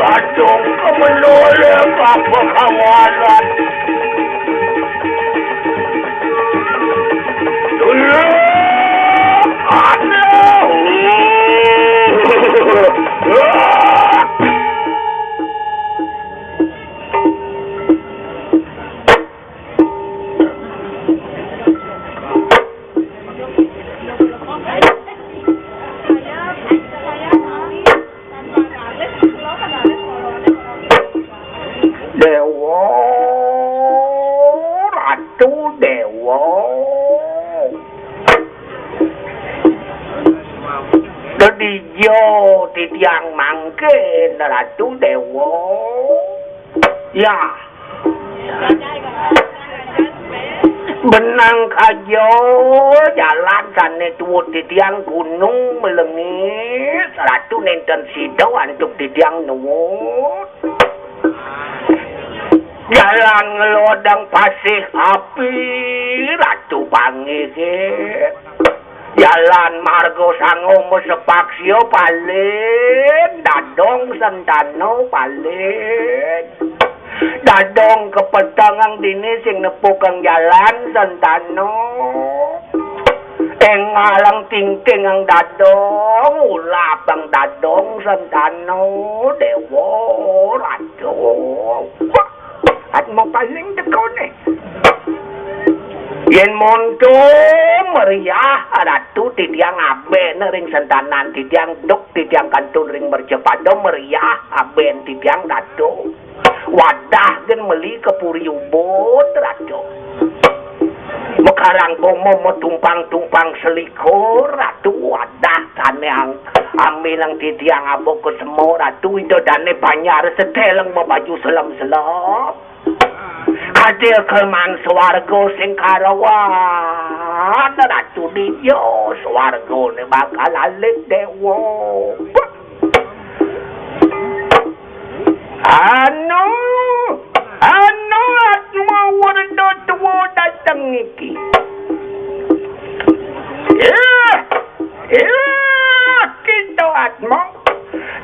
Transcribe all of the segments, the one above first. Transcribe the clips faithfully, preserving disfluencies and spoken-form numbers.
Kadung kemenul kapakawalan. Tulung aduh. Déwa, Ratu Déwa. Dadi ja titiang mangkin, Ratu Déwa. Ya. Benang kaja jalan sané tuwuh titiang gunung melengis, Ratu nénten sida antuk titiang nuwun. Jalan ngelodang pasih api, Ratu panggihit. Jalan marga sanga mesepaksia paling, dadong sentana paling. Dadong kepetengang dini sing nepukang jalan sentana. Engalang tingtingang dadong, ulapang dadong sentana, Déwa Ratu. Wah, atma paling tekone. Yén monto meriah Ratu titiang abén ring sentanan titiang duk titiang kantun ring mercapada meriah abén titiang Ratu. Wadah gén meli ka puri Ubud, Ratu. Makarang goma matumpang-tumpang selikur, Ratu. Wadah sané ang-, amilang titiang aba ka sema, Ratu. Ida dané banjar seteleng mabaju selem-selem. Kadil kelman swarga sing karawan, Ratu. Dija swargané bakal alit, Déwa. Anu, anu, Atma Werda Tua dateng iki. Iya, iya, kita Atma.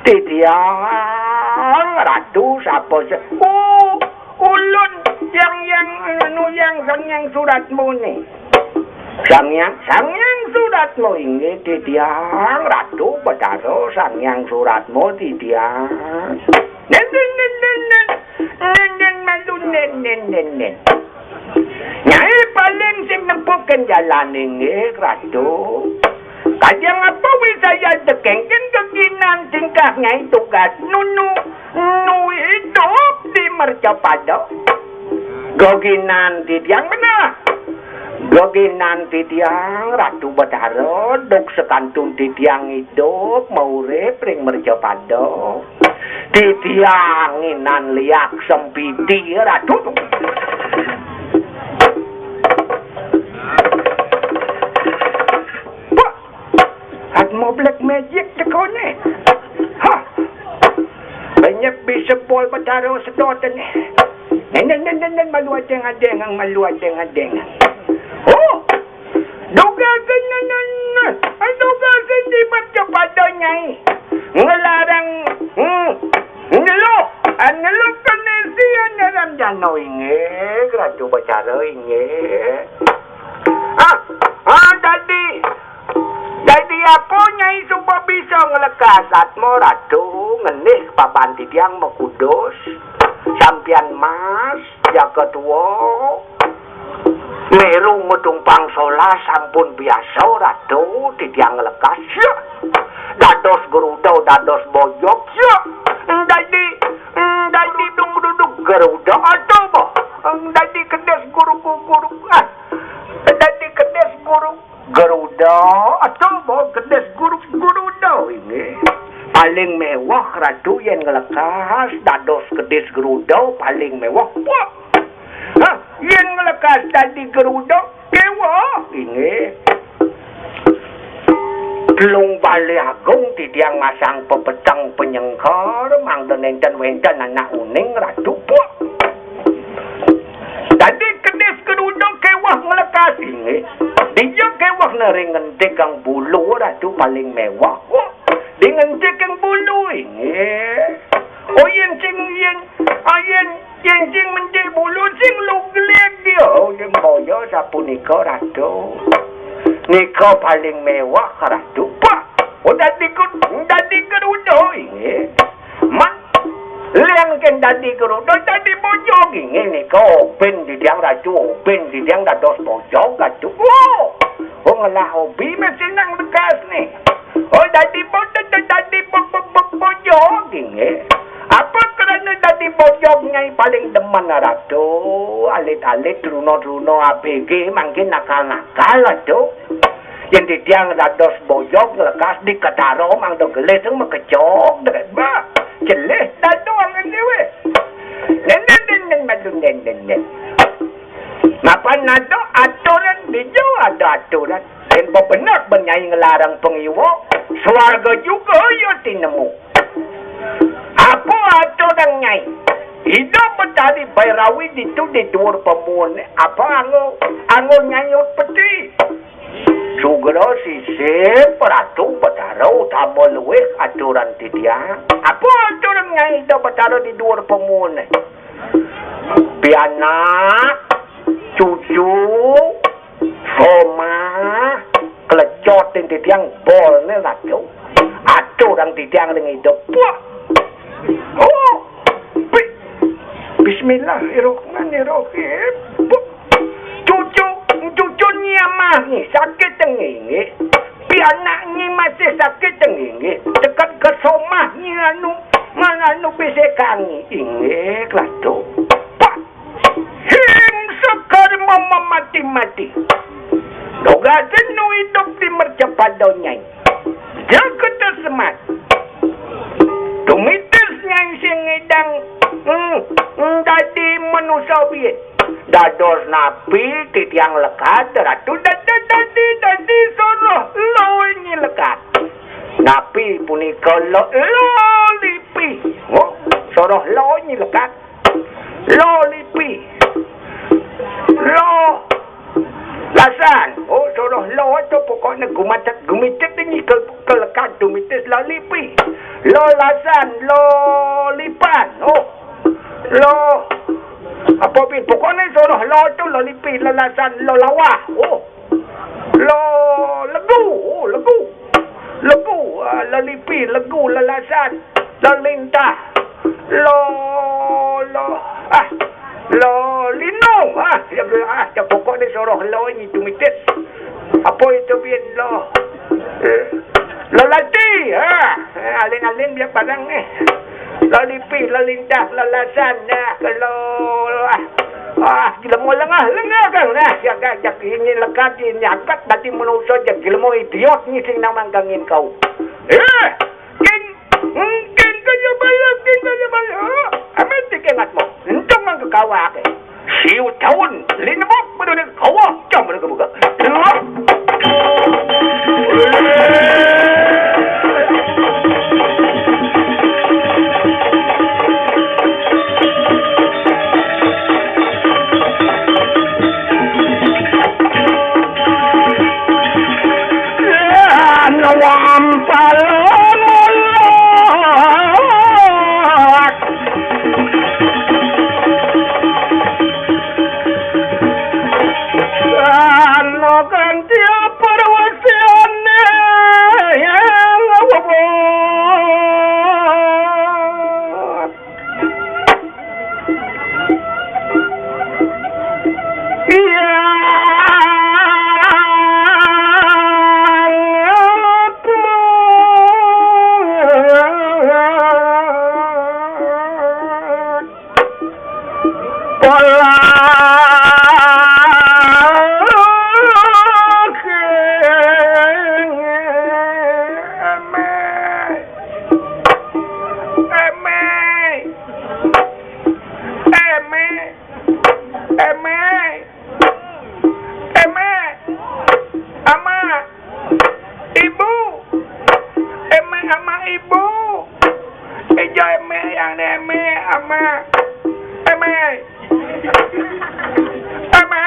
Titiang Ratu sapa se-, oh, ulun yang, yang, anu, yang Sang Hyang Suratmuni. Sang Hyang, Sang Hyang Suratmo inggih titiang, Ratu Betara Sang Hyang Suratmo titiang. Nen, nen, nen, nen, nen. Nen, nen, malu, nen, nen, nen, nen. Nyai paling sing nempukin jalan inggih, Ratu. Kadang apa wisaya tekengken keginan tingkah Nyai Tugas nunu, nu hidup di mercapada. Geginan titiang menah. Geginan titiang Ratu Betara, duk sekantun titiang idup maurip ring mercapada. Titiang Inan Liak Sempidi, Ratu. Wah, atma black magic tekone. Hah. Banyak bisa bol Betara sedot ne. Nen, nen, nen, nen, nen, malu adeng-adeng, malu adeng-adeng. Oh, duga kena, nen, nen, duga kena di mercapada Nyai. Ngelarang, hmm, ngeluh, ah, ngeluh kena sia ngeran jano inggih, Ratu Betara inggih. Ah, ah, dadi, dadi apa Nyai suba bisa nglekas atma Ratu ngenih papan titiang makudus, sampian mas, jaka tua, meru matumpang solas sampun biasa Ratu titiang nglekas, ya. Dados geruda, dados bojog, ya. Dadi, dadi duduk-duduk geruda, atau apa? Dadi kedis guru-guru, ah. Dadi kedis guru geruda, atau apa? Kedis guru geruda ini. Paling mewah Ratu yén nglekas dados kedis geruda paling mewah. Wah. Hah, yén nglekas dadi geruda, kéweh. Inggih. Telung Balé Agung titiang masang pepeteng penyengker, mangda nénten wénten anak uning Ratu. Puh. Dadi kedis geruda kéweh nglekas, inggih. Dija kéweh nering ngentik kang bulu Ratu paling mewah. Puh. Di ngentik kang bulu, inggih. Nika paling mewah, Ratu. Pak, oh, dadi ger-, dadi geruda, inggih. Man, liang ken dadi geruda, dadi bojog, inggih nika. Obin titiang, Ratu, obin titiang dados bojog, Ratu. Wo! Oh, ngelah obi mesti nang bekas nih. Oh, dadi bo-, dadi bo-, bo-, bo-, bojog, inggih. Apa krana dadi bojog Nyai paling demen, Ratu? Alit-alit truna-truna A B G mangkin nakal-nakal, Ratu. Yen titiang dados bojog nglekas di ketara mangda gelis makejog, dek. Bah, jelih dadu angen dhewe. Nen, nen, nen, nen, nen, nen, nen, nen. Napa nada aturan dija ada aturan? Yen bebener ben Nyai nglarang pangiwa, swarga juga ya tinemu. Apa aturan Nyai? Ida Betari Bairawi ditu di duur pemuun, apa anggo, anggo nyayut peti? Sugra sisip, Ratu Betara utama luih aturan titiang. Apa aturan Nyai Ida Betara di duur pemuun? Pianak, cucu, somah, klecot ring titiang bolne, Ratu. Aturang titiang ring Ida. Puh. Oh. Bi-, Bismillahirrahmanirrahim. Puh. Cucu, cucu nyamah nyi sakit tengenge. Pianak nyi masih sakit tengenge. Teket ke somah nyi anu, nganu bisi kangi. Inggih, Ratu. Pak. Him Sekar mama mati-mati. Dogasen nu idup di mercapada Nyai. Jaga tersemat. Tumitis Nyai sing ngidang, hmm, dadi manusa biin. Dados napi titiang lekad, Ratu? Dadi, dadi, dadi soroh lo nyi lekad. Napi punika lo, lo lipi? Oh, soroh lo nyi lekad. Lo lipi. Lo lasan. Oh, soroh lo to pokokne gumatet gumitet nyi ke, ke lekad tumitis lo lipi. Lo lasan, lo lipan. Oh. Lo apa pi? Pokokne soroh lo to lo lipi, lo lasan, lo lawah. Oh. Lo legu, oh, legu. Legu, ah, lelipi, legu, lelasan, lelintah. Lo, lo, ah, lo lino, ah, ya, ah, ya, pokokne soroh lo nyi tumitis. Apa itu bin lo? Eh, lo lati, ah, eh, alin-alin biar padang nih. Lalipi, lalintah, lalasan, nah, kalau, ah, ah, jelema lengah, lengah kan, nah, jaga, jak ini lekat, ini angkat, dadi manusa, jak jelema idiot, nyi sing namang kangin kau. Eh, king, king kaya bala, king kaya bala. Amin, king ingat mo. Entong mang kekawa, ke. Siu taun, linebok, bedonek, kawah, jam, bedonek, buka. Wampal mulak. Ano kanthi parwasiane yang awabot. Iya. Pola. Eme. Eme. Eme. Eme. Eme. Ama. Ibu. Eme, ama, ibu. Ijo eme, yang eme, ama. Eme. Eme.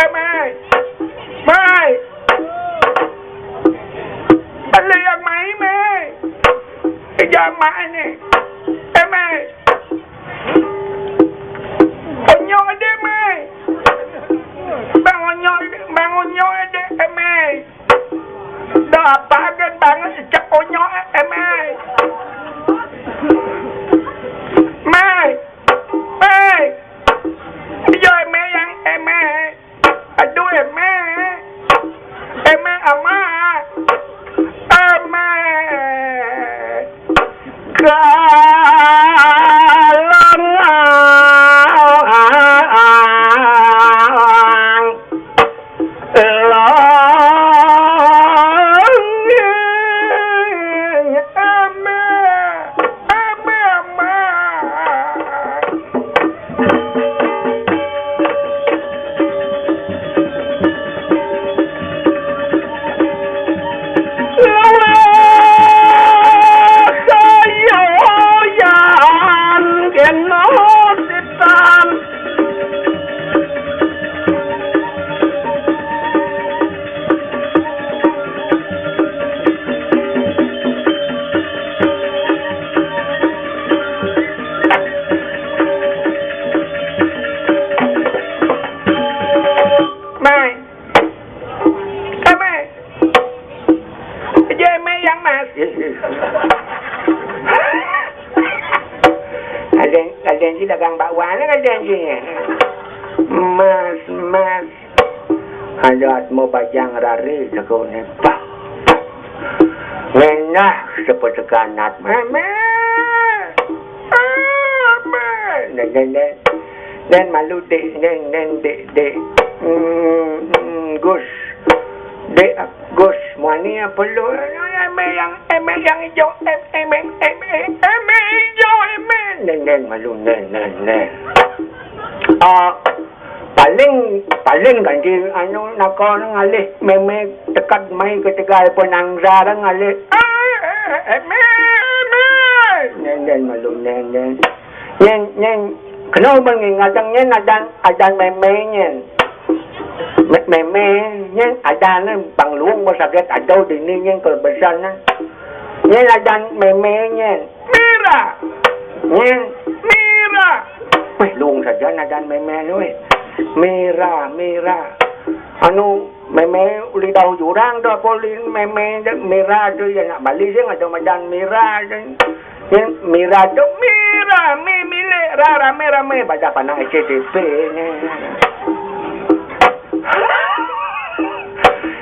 Eme. Mai. Ada yang mai, mai. Ijo ama ini. Eme. Onyok ade, mai. Bang Onyok. Yang unyu, Dek, émé. Dah apa gen banget cek unyu, émé. Mé. Mé. Iya, émé yang émé. Aduh, émé. Émé ama. Émé. Kalongang. Émé. Émé, émé. Mai. Émé. Iya, émé yang mas. Ada, ada yang dagang bakwan, ada yang sini. Mas, mas. Ada atmo bajang rari, jago né. Bah. Ngenah, sepot sekanat. Émé. Émé. Nén, nén, nén. Nén malu, Dek. Nén, nén, Dek, Dek. Hmm, hmm, Gus. Dek, Gus, muani apa lu? Émé yang, émé yang ijo, em-, émé, émé, émé ijo, émé. Nén, nén, malu, nén, nén, nén. Ah, paling, paling ganti anu, nakon ngalih mémé teked mai ke Tegal Penanggaran ngalih. Ah, émé, émé. Nén, nén, malu, nén, nén. Nyén, nyén, kena ban ngingatang nyén adan, adan mémé nyén. Mé-, mémé nyén adan pang luung ba saget adau dini nyén kelebesan. Nyén adan mémé nyén. Mira. Nyén. Mira. Wéh, luung saja adan mémé nyén, wéh. Mira, Mira. Anu, mémé uli dau jurang tu, apa uli mémé tu, Mira tu, ya nak Bali sing ada madan Mira tu. Nyén Mira tu, Mira, mi milik, ra, rame-rame, baca panang S C T P ni.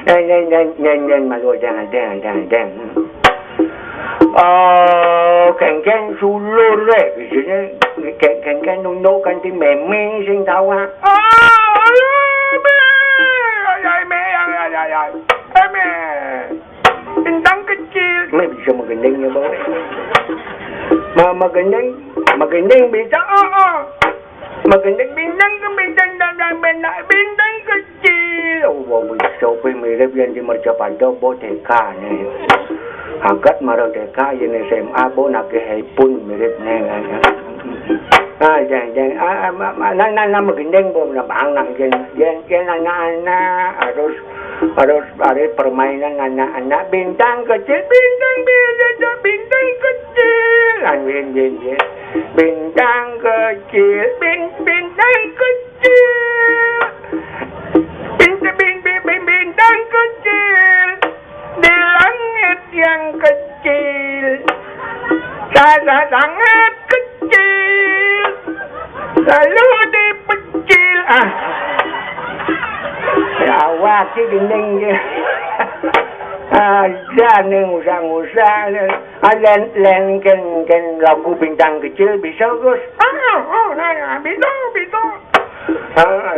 Nyén, nyén, nyén, nyén, nyén, malu, deng, deng, deng, deng. Oh, kéngkén sulur, eh. Biasanya, kéng-, kéngkén nunduk kanti mémé sing tawang. Oh, émé. Ay, ay, émé, ay, ay, ay, ay. Émé. Bintang kecil. Mé bisa magending ya, Bang? Ma-, magending, magending bisa, oh, oh. Magending bintang ke bintang dan, dan bintang, bintang kecil. Oh, wah, bisa pe mirip yang di mercapada, bo T K ni. Angkat marang T K, yang S M A, bo nagih iPhone mirip ni, kan. Ah, jeng, jeng. Ah, ah, ma-, ma-, nang, nang, nang, magending, bo, nang, bang, nang, jeng, jeng, jeng, anak-anak, harus Ada, ada permainan anak-anak, bintang kecil, bintang biasa, bintang kecil. Ah, bin, bin, bin. Bintang kecil, bin, bintang kecil. Bintang, bin, bin, bin, bintang kecil. Di langit yang kecil. Sangat, sangat kecil. Lalu dipecil. Ah. Ya, awak si gending je. Ada ni usah-usah ni. Ah, lain, lain kan, kan lagu bintang kecil bisa, Gus. Ah, oh, nah, nah, bisa, bisa. Ah,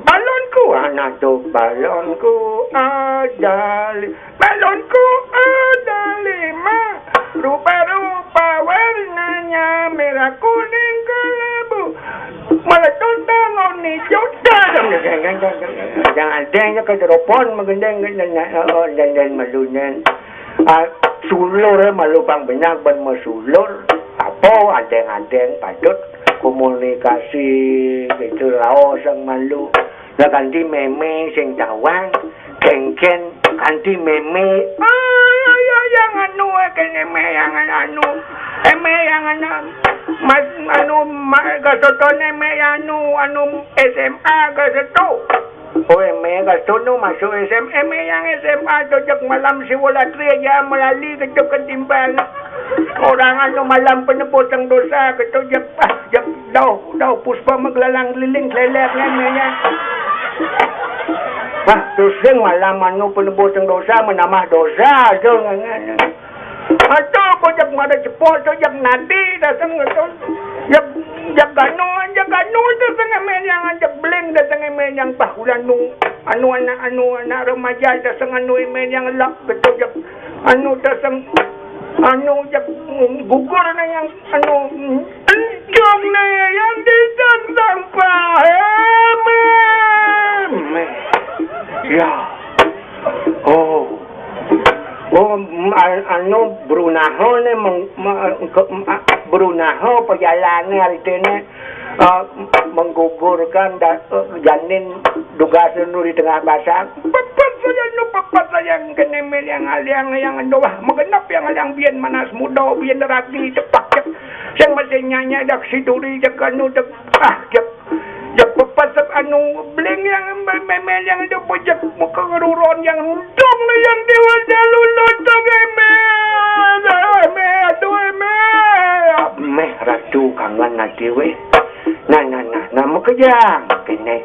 balonku, anak tu balonku ada li-, balonku ada lima, rupa-rupa warnanya, merah, kuning, kelabu, meletus, balon hijau, dah. Jangan ada yang ke telepon, magending, oh, dan, dan malunya. Ah, sulur, eh, malu pang benyang ban masulur. Apa adeng-adeng patut komunikasi gitu, raos sang malu. Lah kanti mémé sing tawang, kéngkén kanti mémé. Ah, ya, ya, yang anu, eh, kén émé yang anu. Émé yang anu. Mas, anu, ma-, gasoton émé yang anu, anu S M A gasoto. Oy, mé, kasto no masuk S M A, mé, yang S M A to, jak malam siwolatri aja melali keto ketimbang. Orang anu malam penebus dosa keto, jak, ah, jak dauh, dauh puspa maglalang keliling, selelep, mé, mé, ya. Nah, terus yang malam anu penebus dosa, menambah dosa, to, ngan, ngan. Ato ko jak mara cepo to, jak nadi dasang to. Jak, jak gano, jak gano dasang, mé, yang, jak beling dasang, mé, yang, bah, ulah nu. Anu anak, anu anak remaja dasang, anu, mé, yang, lak keto jak anu dasang, anu jak gugur na yang anu. Encong na yang ditantang, Pak. Mé. Ya. Oh. Oh, m-, an-, anu, berunaha ne meng-, me-, ke-, m-, a-, berunaha pejalané artiné, eh, menggugurkan da-, eh, janin dugas nu di tengah basang. Pepet saja nu, pepet saja kene mé yang aliang yang endo, wah, magenep yang aliang, bian manas muda, bian ragi, tepak, cek. Sing masih nyanyi dak siduri, cek anu, cek, ah, cek. Cek pepet, cek anu, beling yang mé-, mé-, mé yang endo, cek muka ngeruron yang dong yang dewa jalulu dong, mé. Mé, aduh, mé. Mé, ratu kangen ati wé. Nah, nah, nah, nah, makejang kene.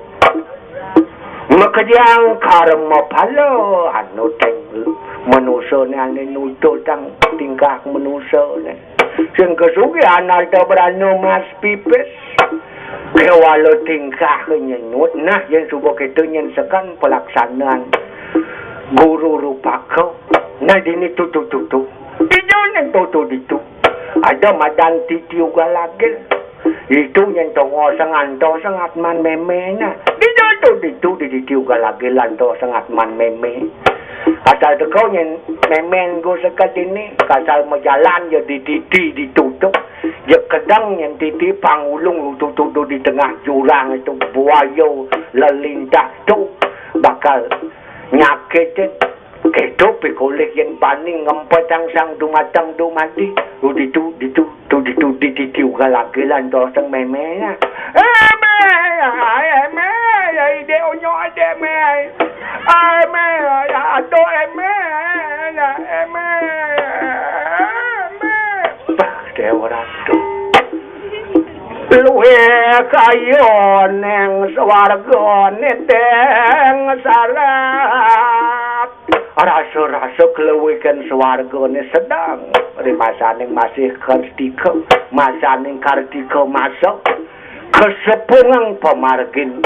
Makejang karma pala anu teng manusa né ané nututang tingkah manusa né. Sing kasugihan harta berana mas pipis. Kéwala tingkah nyenut. Nah, yén suba kéto nyén seken pelaksanaan guru rupaka. Nah, dini tutu-tutu. Ija nén tutu ditu. Ada madan titi ugal agil. Itu nyén tongo senganto sengat man mémé nah. Dija tu ditu di titi ugal agil anto sengat man mémé. Asal teko nyén mémé nggo seket ini, asal majalan ya di titi ditu tu. Ya kedang nyén titi pangulung tu tu tu di tengah jurang itu buaya lelintah tu bakal nyakitin. Kéto pikolih yén bani ngempetang sang dumateng dumadi. Tu ditu, ditu, tu ditu, di titi ugal agil anto seng mémé. Émé, émé, ya ide onyo ade mé. Émé, ya ado émé, ya émé. Émé. Bah, Déwa Ratu. Luwih kaya ning swarga niteng sarat. Rasa-rasa kaluwihan swargané sedeng. Ri masaning masih kartika, masaning kartika masa. Kasepungeng pamargin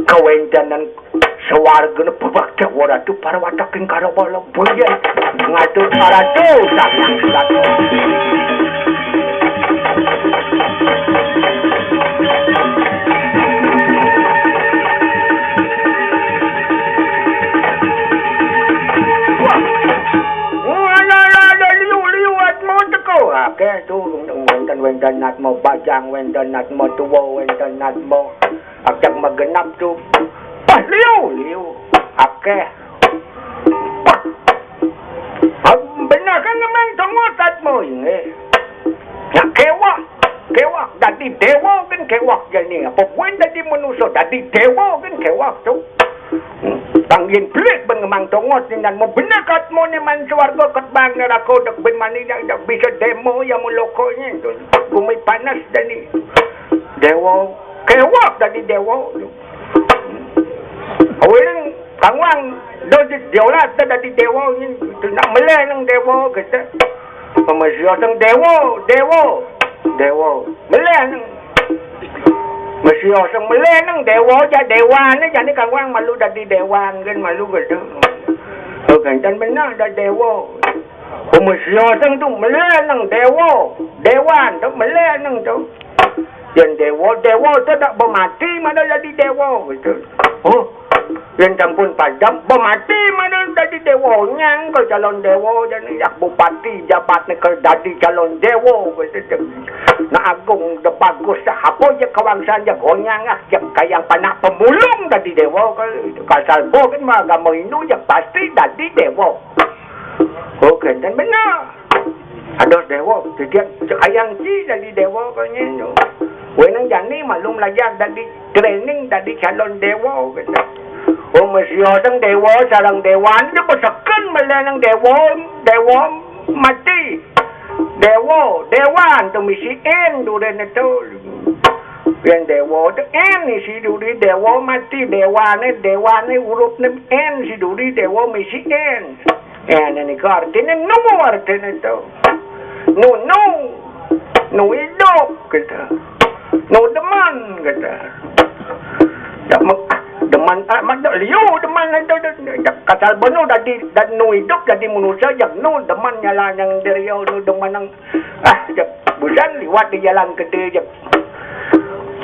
kawéntenan swargané pebakti Déwa Ratu parwataking karabala boyen. Ngatur paratu datang datang. Liu-liu atma teka. Akéh tu, wénten-wénten atma bajang, wénten atma tua, wénten atma ajak magenap tu. Wah, liu, liu. Akéh. Wah. Bener kan ngemang tengok atma inggih. Nak kéwak, kéwak dadi déwa kan kéwak jani. Apa buin dadi manusa dadi déwa kan kéwak tu. Hmm. Tang yén belik ben ngemang tongot ni nan mau bener kat mau ni man swarga kat bang neraka dak ben mani dak, dak bisa demo ya muloko ni tu. Bumi panas jani. Déwa, kéwak dadi déwa. Awéling kangwang do di diolat dadi déwa ni. Tu nak meleh nang déwa kata. Pemesio sang déwa, déwa, déwa. Meleh nang. Mesio sang meleh nang déwa ja déwan ni jani kangwang malu dadi déwan kan malu kata. Oh, gantan benar dah déwa. Pemesio sang tu meleh nang déwa, déwan tu meleh nang tu. Yén déwa, déwa tu dak bemati mana dadi déwa gitu. Oh, yén sampun padam bemati mana dadi déwa, onyang ke calon déwa jani yak bupati jabat negeri dadi calon déwa gitu. Nak agung de bagus dah apa je kawangsan je gonyang ah je kayang panak pemulung dadi déwa ke. Kasal bo kan mah agama Hindu je pasti dadi déwa. Oh, gantan benar. Aduh, déwa, setiap ayang ci dadi déwa kau ni tu. Wéh nang jani maklum lagi dadi training dadi calon déwa kata. Oh, mesti orang dewa, sareng dewan, itu peseken malah nang dewa, dewa mati. Dewa, dewan tu mesti en durin itu. Yang dewa tu en isi duri, dewa mati, dewane, dewane urutne en si duri, dewa mesti en. En ini artinya nu artinya itu. Nu, nu, nu hidup, gitu. Nu demen, gitu. Ya, mek-, demen, ah, mak-, liu demen itu, itu, itu. Kasal benu dadi, dan nu hidup dadi manusia, ya nu demen nyala yang diri, nu demen yang, ah, ya, busan liwat di jalan gede, ya.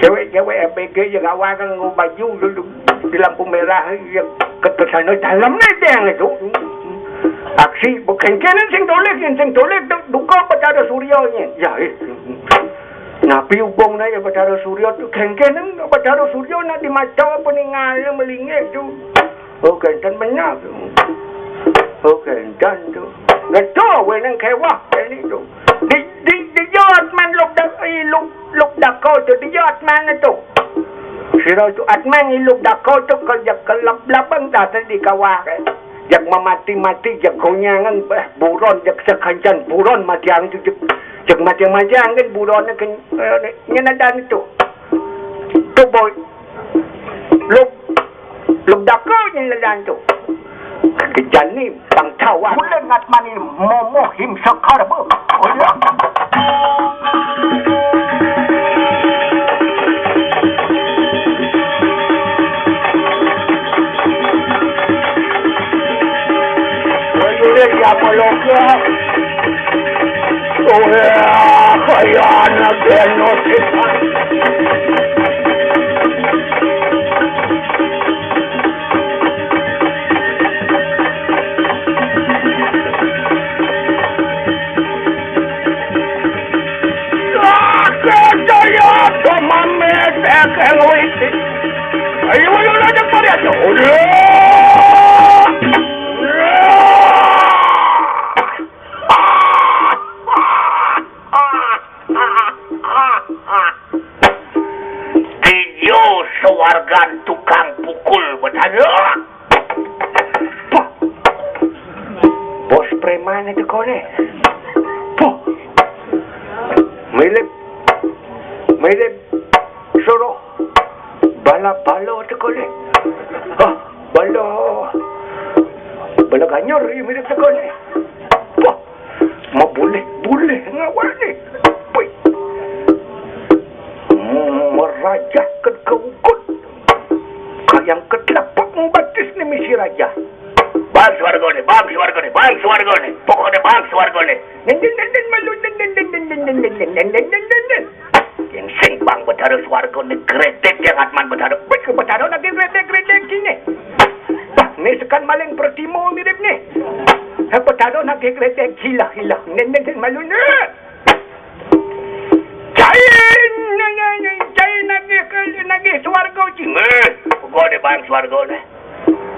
Cewek-cewek F B G, ya, kawan kan nganggo baju dulu di lampu merah, ya, ke, ke sana dalam ledeng itu. Aksi, bukan kene sing tulis, sing tulis, du-, duka Betara Surya ini. Ya, eh. Napi hubungna ya Betara Surya tu? Kengkenen Betara Surya nak dimaca apa ningal melingik tu. Oh, kenten benar tu. Oh, kenten tu. Ngeto weneng kewah ini tu. Di, di, di jot man luk dak, eh, luk, luk dako tu, di jot man tu. Sira tu atman iluk dako tu kerja kelap labang dah tadi kawah, eh. Jak mamati-mati, jak gonyangan, eh, buron, jak sekancan buron matiang tu, jak, jak matiang-matiang kan buron kan, eh, nyenadan tu. Tu boy. Luk, luk dako nyenadan tu. Kejani bang cawan. Mula ngat mani momoh him sekar, bu. Oh, ya. Boleh siapa lokal? Oh, ya, kaya anak genosis. Tijo sawargan tukang pukul betara. Puh. Bos preman itu kone. Puh. Mirip, mirip suruh bala-bala itu kone. Ah, bala, bala ganyur ya mirip itu kone. Puh. Mabulih-bulih ngawak ni. Wih. Merajah ke keukut. Kayang ke telapak batis ni misi raja. Bang swarga ni, bang swarga ni, bang swarga ni. Pokok ni bang swarga ni. Nen, nen, nen, nen, malu, nen, nen, nen. Yang sing bang betara swarga ni gredek yang atman betara. Bet ke betara lagi gredek-gredek kini. Bah, ni sekan maling pertimo mirip ni. Eh, betara lagi gredek gila-gila. Nen, nen, nen, malu ni. Cai, nen, nen, nen, cai nagih ke, nagih swarga cing. Eh, gua ni bang swarga ni.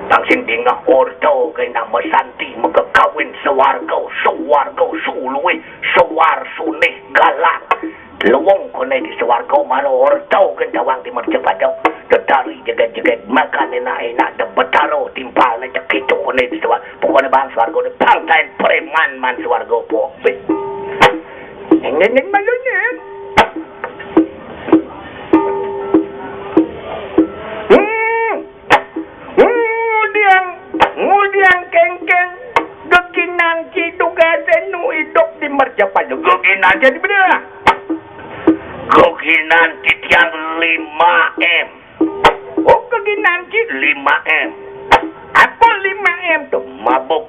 Tang sing dingah orta kena mesanti mega kawin swarga, swarga suluih, swar sunih galang. Luwung kone di swarga mara orta kentawang di mercapada. Tetari jeget-jeget makan enak-enak de betara timpal ne cekituk kone di swarga. Pokokne bang swarga ne bangsain preman man swarga po. Neng neng neng malu neng. Hmm. Ngudiang, ngudiang kengkeng, geginan ci tugasen nu idup di mercapada. Geginan ci di mana? Geginan titiang lima M. Oh, geginan ci lima M. Apa lima M tu? Mabuk.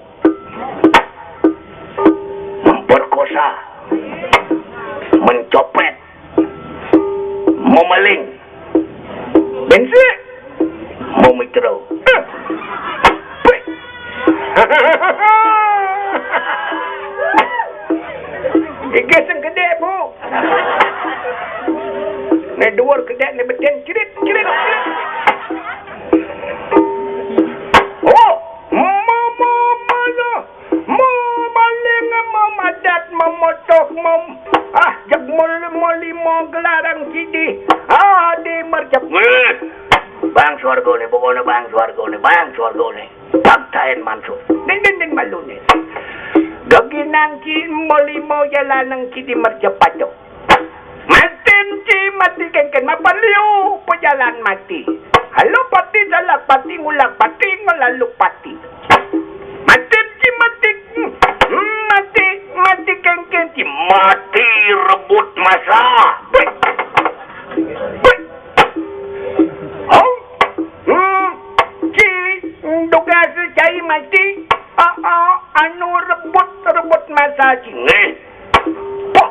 Memperkosa. Mencopet. Mamaling. Bensik. Mamitro. Eh. Pik. Gigis yang gede, Bu. Ni dua gede, ni betin. Cerit, cerit, cerit. Oh, mama, mama. Mamaling, mamadat, mamotoh, mam-, ah, jeg mul-, mulimo gelarang sidi. Ah, di mercep. Weh. Bang swargane, pokokne bang swargane, bang swargane. Pagtaen manso. Ding, ding, ding, malune. Geginan ci molimo jalaneng ci di mercapada. Maten ci mati kengken mapan liu pejalan mati. Halo pati, salak pati, ngulak pati, ngelaluk pati. Maten ci mati, mati, mati kengken ci mati rebut masa. Bek. Bek. Oh. Hmm. Ci, dugas cai mati. Ah, ah, anu rebut, rebut masa ci. Nggih. Poh.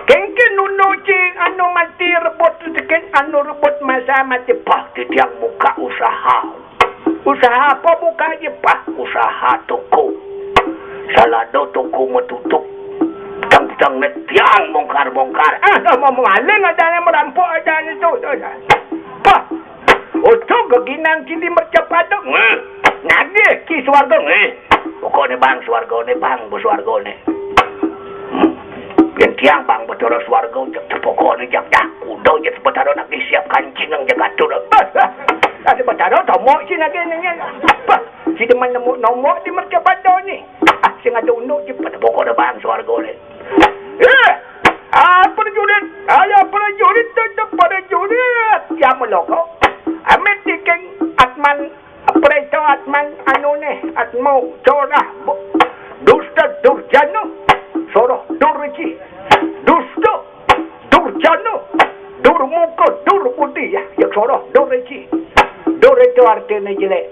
Kengken unu ci anu mati rebut, kengken anu rebut masa mati. Poh, titiang buka usaha. Usaha apa buka aja, Pak? Usaha toko. Salado toko metutup. Tang-tang ne tiang bongkar-bongkar. Ah, mau maling ada yang merampok ada itu. Pak, ojo geginan kini mercapada. Nggih. Nagih ki swarga. Nggih. Pokokne bang swargane, bang bu swargane. Hmm. Yen tiang bang Betara swarga, cek cepokone jak dah kuda, cek Betara nak disiap kancing nang jagat tu. Ada Betara tomok si nagih nanya. Bah, si demen nemu-nemu di mercapada ni. Ah, sing ada unduk je pada pokok dah bang swargane. Eh, ah, prajurit, ayo prajurit, tetap prajurit. Ya meloko. Amit tiking Atman, Preto Atman, anu neh, Atmo, corah, bu-, dusta, durjana, soroh, durji, dusta, durjana, durmuka, durbudi, ya, ya, soroh, durji. Dur itu artine jelek.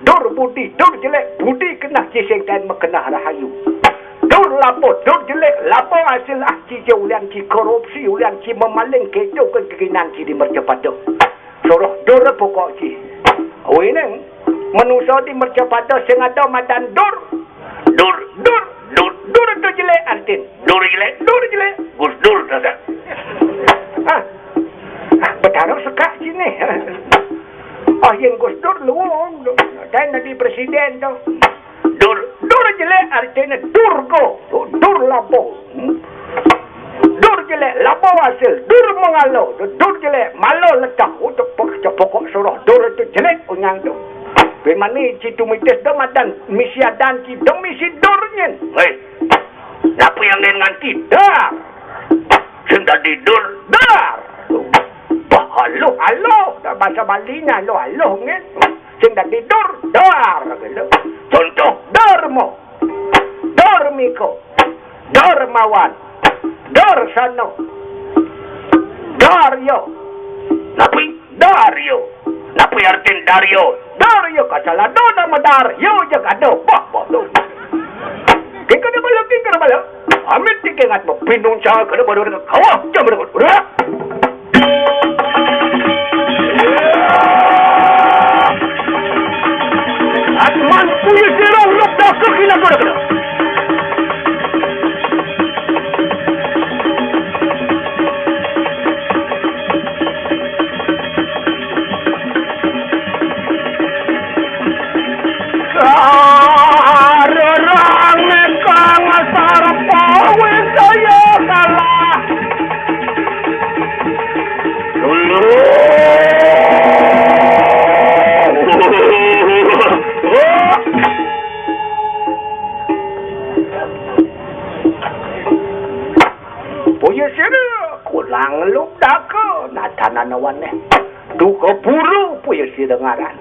Dur budi, dur jelek, budi kenah ci sing kain mekenah rahayu. Dur labo, dur jelek, labo hasil ah ci je ulian ci korupsi, ulian ci memaling, keto ke keginan ci di mercapada. Soroh dur pokok ci. Wineng, menusa di mercapada sing ada madan dur. Dur, dur, dur, dur tu jelek artin. Dur jelek, dur jelek. Gus Dur tu dah. Ah, ah, Betara sekak sini. Ah, yang Gus Dur luung tu. Dan jadi presiden tu. Dur, dur jelek artinya durgo. Dur labo. Hmm. Dur jelek, labo hasil. Dur mengalo. Dur jelek, malo letah. Oh, cepok, cepokok soroh. Dur itu jelek, unyang tu. Bimani ci tumitis do madan, misi adan ci do misi dur nyen. Hei, napa yang ngen nganti? Dar. Sing dadi dur, dar. Bah, halo, halo. Dah bahasa Bali ni, halo, halo ngen. Sing dadi dur, dar. Gitu. Contoh, darmo. Dormiko, Dormawan, Dorsano, Daryo. Napi? Daryo. Napi artin Daryo? Daryo kasalah do nama Daryo je kado. Bah, bah, do. Kika de bala, kika de bala. Amit tikingat mapinung ca kena baru dengan kawah jam berikut. Udah. Atman punya sirang lok dah ke kina kena kena. Sarerang kang sarpawi kaya salah. Boya sira kulang lubdaka natananawane. Duka buru boya sira ngaran.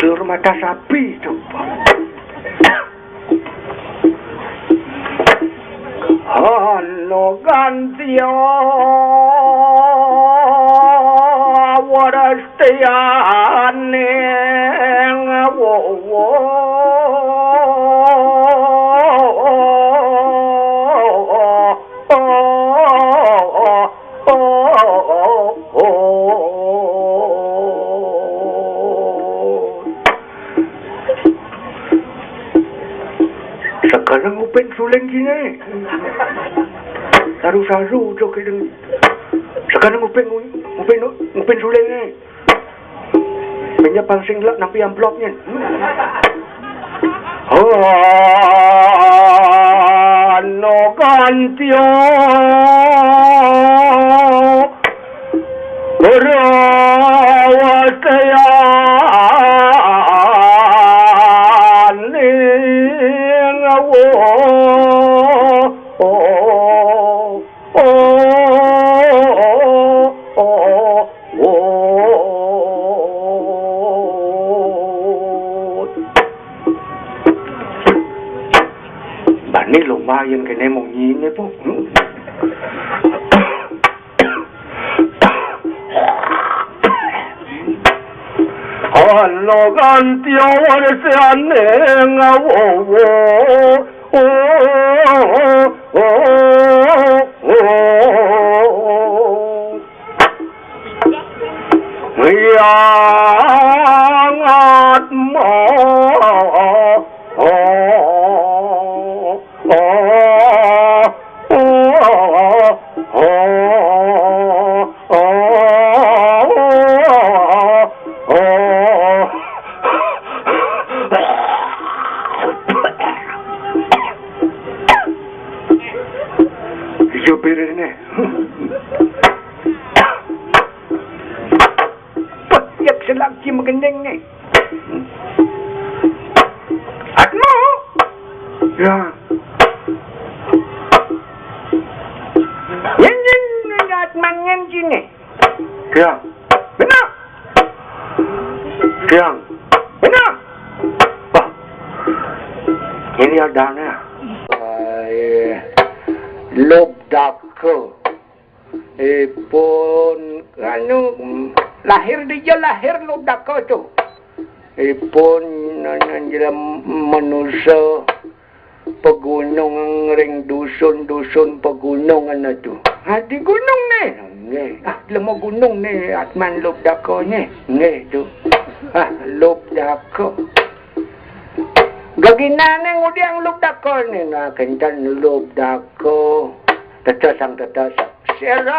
Telur mata sapi tu. Hana gantiya warastiyane. Wo, wo. Sakana ngupin suling kéné. Saru-saru to kéné. Sakana ngupin, ngupin, ngupin suling né. Pinja pang sing lak nampi amplopnya. Oh, no gantio. Ora wateane ngawo. Bani lomba yén kéné munyiné, Bu. Ana gantio warisane ngawowo. Yang atma. Supir ini. Pah, yak selagi magending ni. Atma. Ya. Yen, yen, yen, Atman ngen sini. Ya. Benar. Ya. Benar. Wah. Ini adanya. Ai, lub daka. Ipun, anu, lahir dija lahir lub daka tu. Ipun, anu, jelema manusa pagunung ring dusun-dusun pagunungan tu. Ha, di gunung ni. Nggih. Ah, jelema gunung ni, Atman lub daka ni. Nggih, tu. Ah, lub daka. Geginane ngudiang lub daka ni, nah, kenten lub daka. Tetes sang tetes. Serang.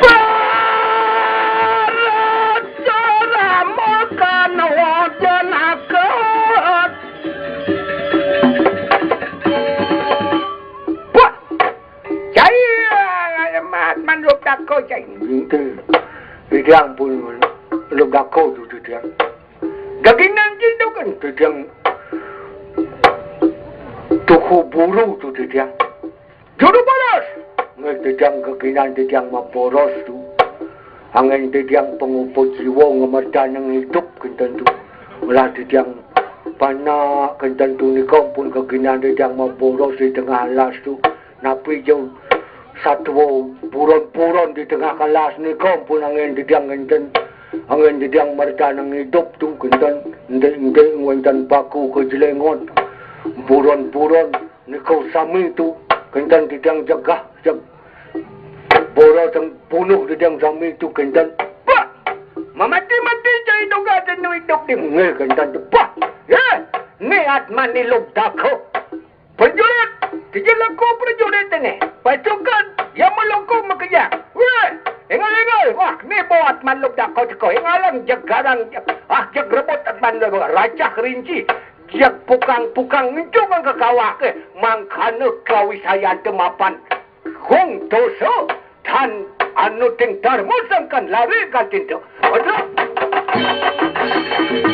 Barat seramukan wajan akut. Wah! Cai, ah, Atman lub daka, cai. Ente, titiang pun lub daka tu, titiang. Geginan tu kan, titiang tuhu buru tu, titiang. Juru boros. Nggih, titiang geginan titiang maboros tu. Angin titiang pangupa jiwa ngamartanang idup kenten tu. Ulah titiang panak kenten tu nika pun geginan titiang maboros di tengah alas tu. Napi ja satua buron-buron di tengah alas nika pun angin titiang kenten. Angin titiang martanang idup tu kenten. Endi-endi wenten paku kajelengot. Buron-buron. Nika sami tu, kenten titiang jegah, jeg-, boro teng bunuh titiang sami tu, kenten. Bah! Mamati-mati cai duga tenu idup di nge, kenten tu. Bah! Ya, ni Atman ni lub daka. Prajurit, kija laku prajurit ini. Pasukan, ya maluku makejang. Weh, ingal-ingal. Wah, ni bo Atman lub daka teka. Ingalang jegarang, jeg-, ah, jeg rebut Atman lub daka. Racah rinci. Jeg pukang-pukang ngenjung ka kawah ke, mangkana kawisayanta mapan. Hong dosa tan anu ting darma sangkan lari gatinta. Aduh.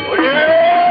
Aduh.